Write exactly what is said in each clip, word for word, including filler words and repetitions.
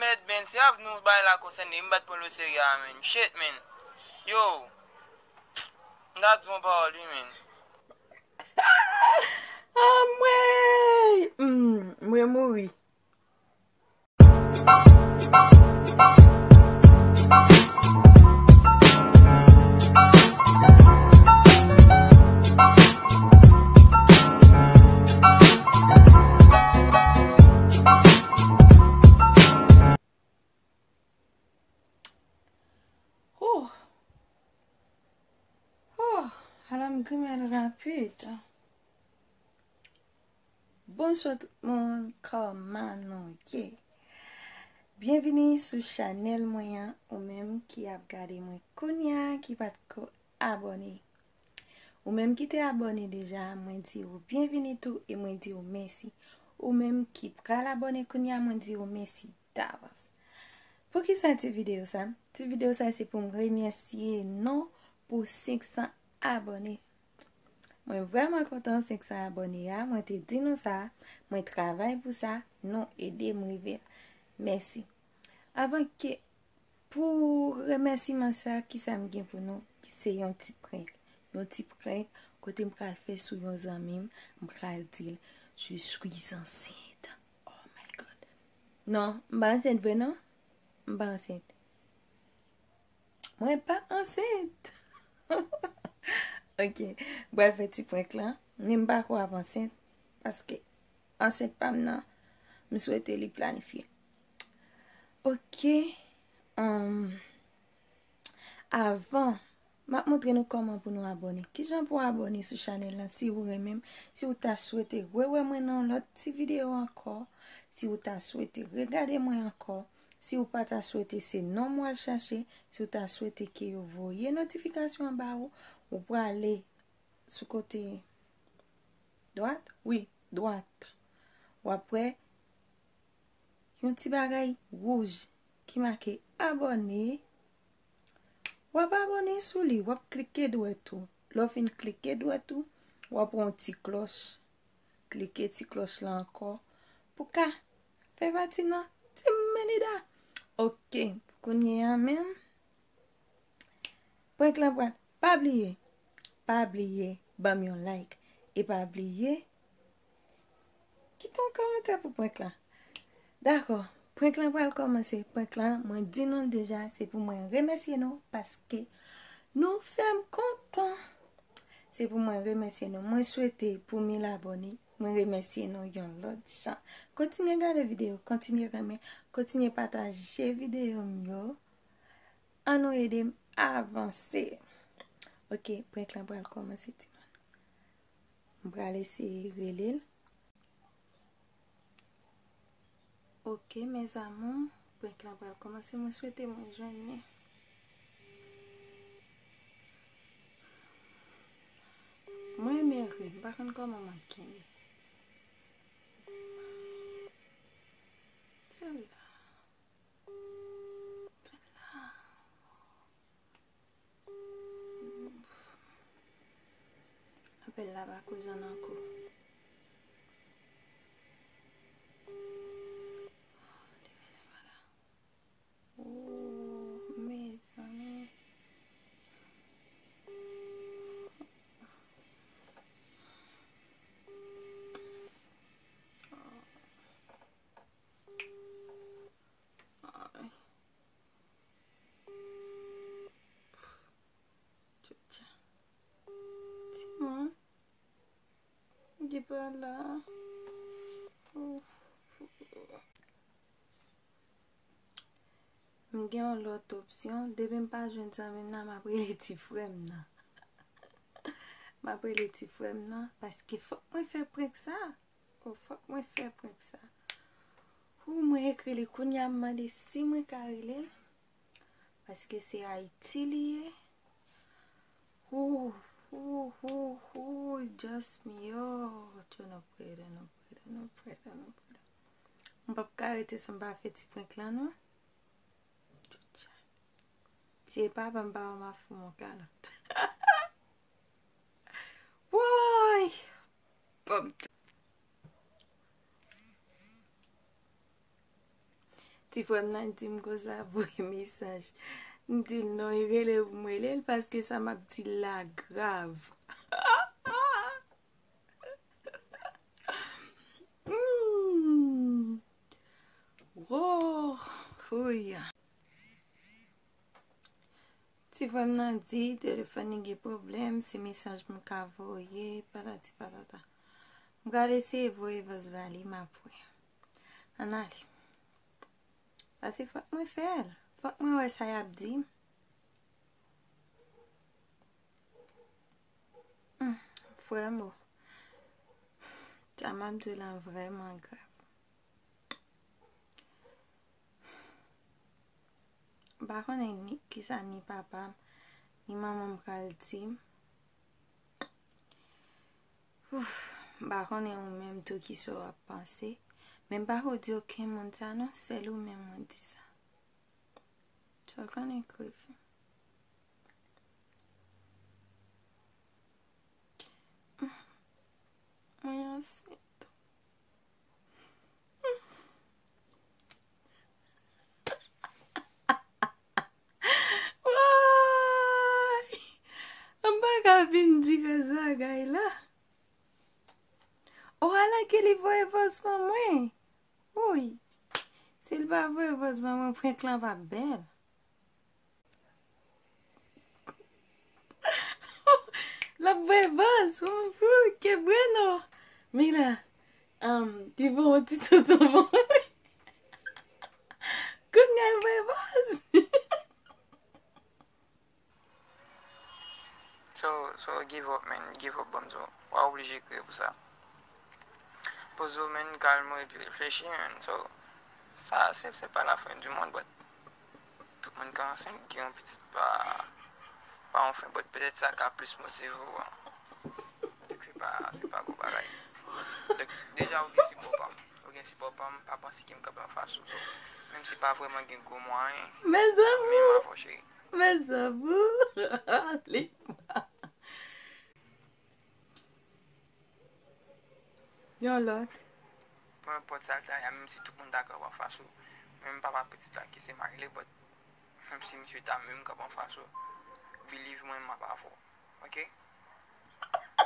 Mèd, men, se avè nou bagay la konsène, m pa t pran l oserye a, men. Shit, men. Yo, m ta di yon pawòl, wi, men. Anmwey! Mm, mwen mouri. Huh. Huh. Ala m grimèl rapid. Bonswa tout moun, kòman nou ye? Byenvini sou chanèl mwen an, ou menm ki ap gade mwen kounye a, ki pa t ko abòne. Ou menm ki te abòne deja, mwen di ou byenvini tou e mwen di ou mèsi. Ou menm ki pral abòne kounye a, mwen di ou mèsi davans. Poukisa ti videyo sa? Ti videyo sa se pou m remèsye nou pou senk san abòne. Mwen vrèman kontan senk san abòne a, mwen te di nou sa, mwen travay pou sa, nou ede m rive la. Mèsi. Avan ke, pou remèsiman sa, kisa m gen pou nou? Se yon ti prank. Yon ti prank kote m pral fè sou yon zanmi m, m pral di l, "Je suis enceinte." Oh my God. Non, m pa ansent vre non. M pa ansent. Mwen pa ansent. Ok, m pral fè ti prank lan. Men m pa kwè w ap ansent. Paske ansent pa m nan, m swete li planifye. Ok, um, avan, m ap montre nou kòman pou nou abòne. Kijan pou abòne sou chanèl lan si ou renmen m, si ou ta swete rewè mwen nan lòt ti videyo ankò, si ou ta swete regade mwen ankò, si ou pa ta swete se non m w al chache, si ou ta swete ke yo voye notifikasyon an ba ou, ou prale sou kote dwat, wi, dwat. W ap wè yon ti bagay wouj ki make abòne. W ap abòne sou li, w ap klike dwèt ou. Lè w fin klike dwèt ou, w ap wè yon ti klòch. Klike ti klòch la ankò pou ka fè pati nan Team Menida. Ok, kounye a menm, prank lan pral. Pa bliye, pa bliye, ban m yon like. E pa bliye, kite yon kòmantè pou prank lan. Dakò, prank lan pral kòmanse. Prank lan, mwen di nou l deja, se pou mwen remèsye nou paske nou fè m kontan. Se pou mwen remèsye nou. Mwen swete pou mil abòne. Mwen remèsye nou yon lòt jan. Kontinye gade videyo, kontinye renmen, kontinye pataje videyo m yo. Ann nou ede m avanse. Ok, prank lan pral kòmanse, timoun. M pral eseye rele l. Ok, mes amours, prank lan pral kòmanse. Mwen swete mwen jwenn li. Mwen renmen ri, m pa konn kòman m ap kenbe. Fè l la. Fè l la. Apèl la pa koz ann ankò. Oh, mezanmi. Tchotcha. Timoun. Li pa la. M gen yon lòt opsyon. Depi m pa jwenn zanmi m nan, m ap rele ti frè m nan. M ap rele ti frè m nan, paske fòk mwen fè prank sa. Oh, fòk mwen fè prank sa. Ou mwen ekri li kounye a, m mande si mwen ka rele l. Paske se Ayiti li ye. Ooh, ooh, ooh, ooh, just me. Oh, yo, no puedo, no puedo, no puedo, no puedo. M p ap ka rete san m pa fè ti prank lan, non. Si e papa m pa wè m ap fè yon kalòt. Woy! Pòm. Ti frè m nan di m konsa, voye mesaj. M di l non, e rele pou m rele l, paske sa m ap di l la grav. Hmm. Wo, fouya. Ti frè m nan di telefòn li gen pwoblèm, se mesaj m ka voye, patati patata. M pral eseye voye vòs ba li, m ap wè. Ann ale. Paske fòk mwen fè l. Fòk mwen wè sa y ap di m. Hmm, frè m, o. Sa m ap di w la vrèman grav. M pa konnen ni, kisa ni papa m, ni manman m pral di m. Ouf, m pa konnen ou menm tou kisa w ap panse. Men m pa ko di okenn moun sa non, sèl ou menm mwen di sa. Sa w konnen, Krifi. Mwen ansent. Woy! M pa ka vin di kòz bagay la. O, ala ke li voye vòs ban mwen. Woy! Si l pa voye vòs ban mwen, prank lan p ap bèl. L ap voye vòs, oh, oh, que bueno. Mira, um, te voye yon ti tonton ban mwen. Kounye a l voye vòs. So, so give up, man. Give up, banm di w. Ou pa oblije kriye pou sa. Poze w, man, kalme w epi reflechi, man. So, sa, se, se pa la fin du monde, but tout moun ka ansent, gen yon pitit pa, pa yon fen, but petèt sa ka plis motive w, an. Donk, se pa, se pa gwo bagay. Donk, deja, ou gen sipò pa m. Ou gen sipò pa m, pa panse ke m kanpe anfas ou. So, menm si pa vrèman gen gwo mwayen, Mes mwen menm amours, avè w, cheri. Mes amours, ale. Yon lòt. Peu importe sa l ta ye a, menm si tout moun ta kanpe anfas ou, menm papa pitit la ki se Marile, but menm si misye ta menm kanpe anfas ou, believe mwen, m ap avè w. Ok?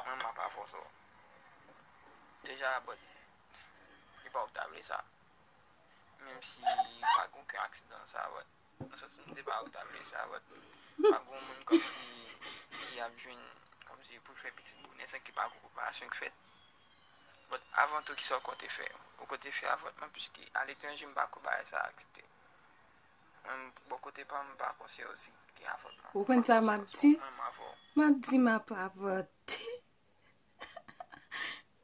Mwen, m ap avè w, so. Deja, but, e pa ou k ta vle sa. Menm si pa gen okenn aksidan sa, but, nan sans m di pa ou k ta vle sa, but, pa gen moun kòmsi ki ap jwenn, kòmsi pou l fè pitit bonè san ke pa gen preparasyon k fèt. But, avan tou, kisa w konte fè? Ou konte fè avòtman, piske aletranje, m pa kwè bagay sa aksepte. Mwen, bò kote pa m, m pa konseye w si gen avòtman. Ou konn sa m ap di? M ap di m ap avòte.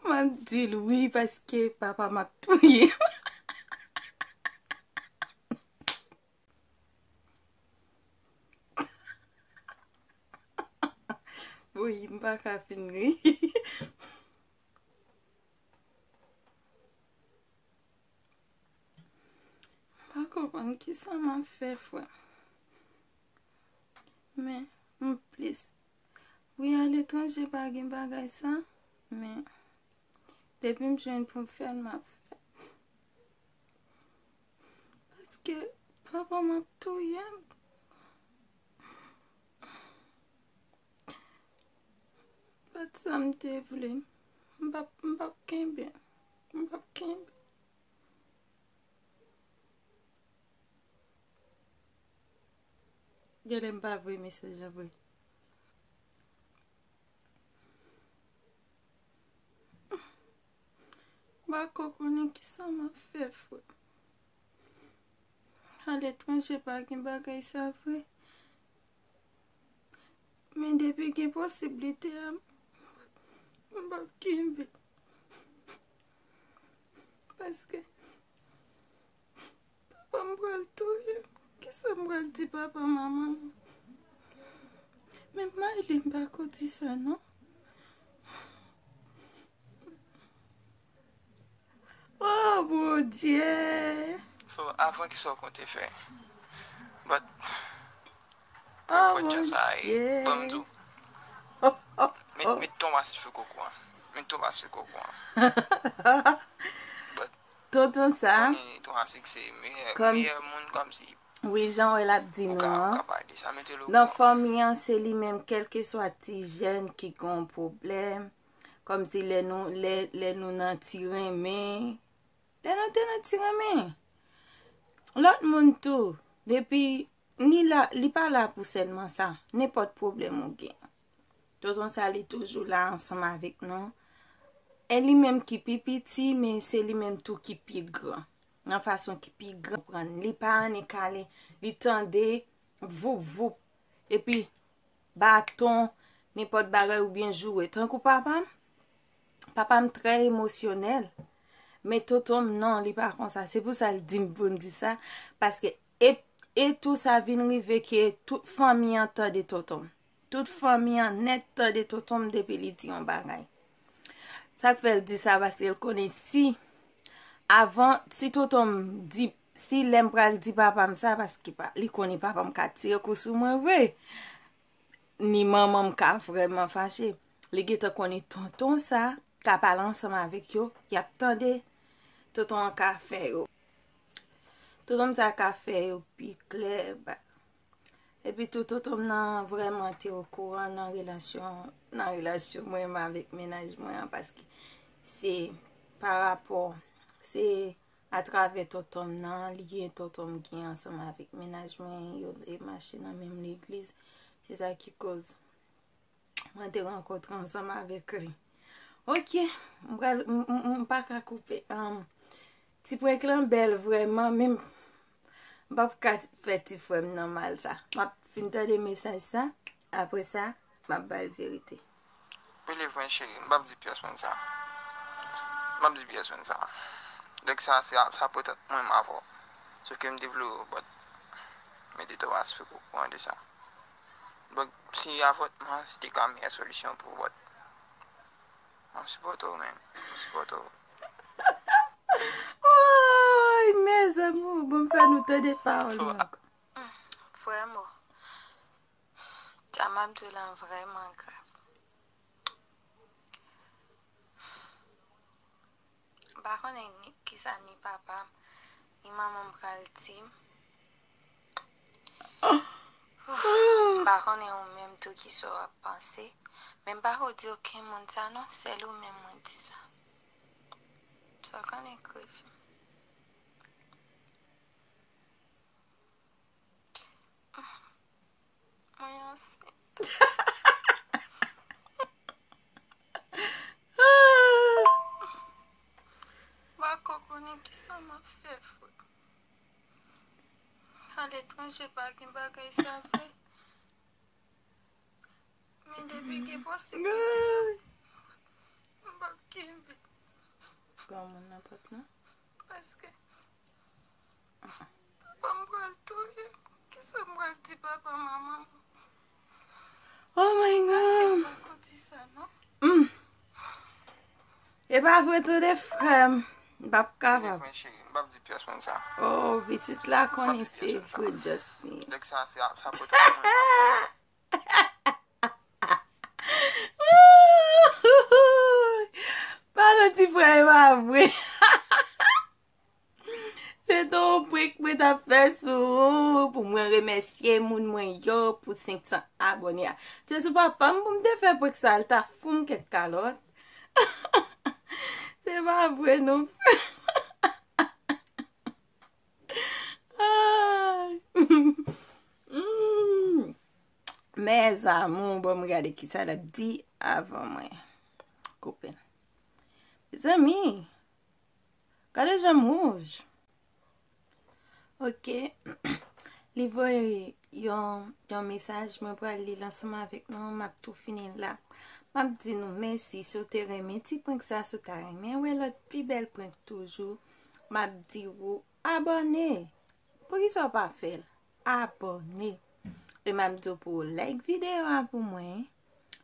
M ap di l wi, paske papa m ap touye m. Wi, m pa ka fin ri. M pa konprann kisa m ap fè, frè. Men, m plis. Wi, aletranje pa gen bagay sa, men depi m jwenn pou m fè l, m ap fè l. Paske papa m ap touye m. Bat sa m te vle. M p ap, m p ap kenbe. M p ap kenbe. Genlè m pa voye mesaj la vre. M pa ko konnen kisa m ap fè, frè. Aletranje pa gen bagay sa vre. Men depi gen posiblite a, m p ap kenbe. Paske papa m pral touye m. Kisa m pral di papa, manman m? Men Maile, m pa ko di sa, non. Oh, Bondye! So, avan, kisa w konte fè? But, oh, pran jan sa, e, Bondye, ban m di w. Oh, oh, met, oh, met ton pase fè koko an. Met ton pase fè koko an. But, tonton sa, kòm, wi, jan wè l ap di nou an, nan fanmi an, se li menm, kèlkeswa ti jèn ki gen yon pwoblèm, kòmsi lè nou, lè, lè nou nan ti renmen, lè nou te nan ti renmen, lòt moun tou, depi ni la, li pa la pou sèlman sa, nenpòt pwoblèm ou gen. Tonton sa, li toujou la ansanm avèk nou. E li menm ki pi piti, men se li menm tou ki pi gran. Nan fason ki pi gran, konprann. Li pa annik ale, li tande, voup, voup. Epi, baton, nenpòt bagay oubyen joure. Tankou papa m, papa m trè emosyonèl. Men tonton m, non, li pa konsa. Se pou sa l di m pou m di sa. Paske, e, e tou sa vin rive ke tout fanmi an tande tonton m. Tout fanmi an nèt tande tonton m depi li di yon bagay. Sa k fè l di sa, paske l konnen si, avan, si tonton m di, si lè m pral di papa m sa, paske pa, li konnen papa m ka tire kou sou mwen vre. Ni manman m ka vrèman fache. Li gentan konnen tonton sa, k ap pale ansanm avèk yo, y ap tande. Tonton an ka fè yo. Tonton m sa ka fè yo pi klè. Ba. Epi tou, tonton m nan vrèman te okouran nan relasyon, nan relasyon mwen menm avèk mennaj mwen an, paske se pa rapò, se atravè tonton m nan, li gen tonton m gen ansanm avèk mennaj mwen, yo te mache nan menm legliz. Se sa ki koz mwen te rankontre ansanm avèk li. Ok, m pral, m, m, m pa ka koupe. Um, ti prank lan bèl vrèman, men m p ap ka fè ti frè m nan mal sa. M ap fin tande mesaj sa, apre sa, m ap ba l verite. Believe mwen, cheri, m p ap di pyès moun sa. M p ap di pyès moun sa. Nèg sa, se, sa pote ant mwen menm avè w. Sof ke m te vle w, but, men te twò aspe kou kouran de sa. Donk, si avòtman se te ka meyè solisyon pou ou, but, m ap sipòte w, man. M ap sipòte w. Woy, mes amours, bon, m fè nou tande pawòl yo ankò. Vrèman, sa m ap di w la vrèman grav. M pa konnen ni kisa ni papa m, ni manman m pral di m. M pa konnen ou menm tou kisa w ap panse, men m pa ko di okenn moun sa non, sèl ou menm mwen di sa. Sa w konnen, Chris. Mwen ansent. M pa ko konnen kisa m ap fè, frè. Aletranje pa gen bagay sa vre. Men depi gen posiblite, m p ap kenbe. Pran moun nan pòt la. Paske papa m pral touye m. Kisa m pral di papa, manman m? Oh my God. Poko di sa non. Mm. E pa vre tou de frè m. M p ap kapab. Mwen cheri, m p ap di pyès moun sa. Oh, pitit la konnen se vre, Jasmine. Nèg sa, se a, sa pote mwen. Padon ti frè, e pa vre. Se te yon prank mwen t ap fè sou ou pou mwen remèsye moun mwen yo pou senk san abòne a. Se sou papa m pou m te fè prank sa, l ta fout m kèk kalòt. Se pa vre non. Ay. Mm. Mes amours, bon, m gade kisa l ap di avan mwen koupe l. Mezanmi, gade je m wouj. Ok. Li voye yon, yon mesaj, mwen pral li l ansanm avèk nou, m ap tou fini l la. M ap di nou mèsi si w te renmen ti prank sa, si w ta renmen wè lòt pi bèl prank toujou, m ap di w abòne. Poukisa w pa fè l? Abòne. E m ap di w pou w like videyo a pou mwen,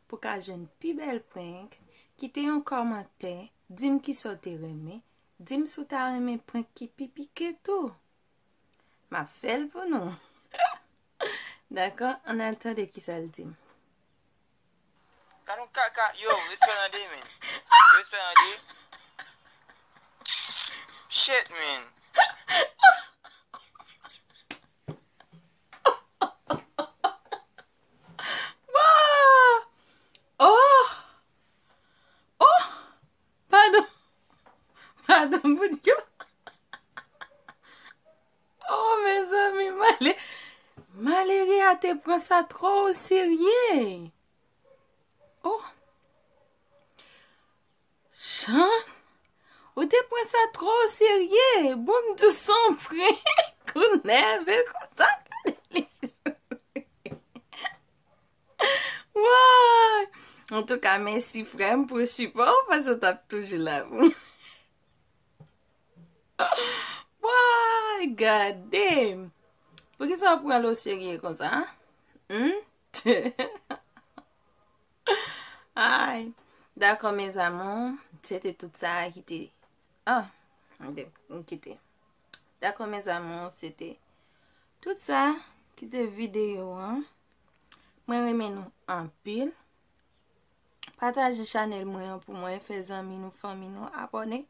pou w ka jwenn pi bèl prank. Kite yon kòmantè, di m kisa w te renmen, di m si w ta renmen prank ki pi pike tou. M ap fè l pou nou. Dakò? Ann al tande kisa l di m. Gad yon kaka, yo, respè tande, men. Respè tande. Shit, man. Wah! Oh! Oh! Padon. Padon pou Dye. Oh, mezanmi, male, malere a te pran sa twò o serye. Oh. Chan, ou te pran sa twò o serye. Bon, m di w se yon prank. Ou nève konsa, gade li. Woy! Antouka, mèsi frè m pou sipò w, paske w t ap toujou la pou mwen. Woy, gade! Poukisa w pran l o serye konsa, a? Hmm? Ay, dakò, mes amours, se te tout sa ki te, ah, m kite. Dakò, mes amours, se te tout sa ki te videyo an. Mwen renmen nou anpil. Pataje chanèl mwen an pou mwen, fè zanmi nou, fanmi nou abòne.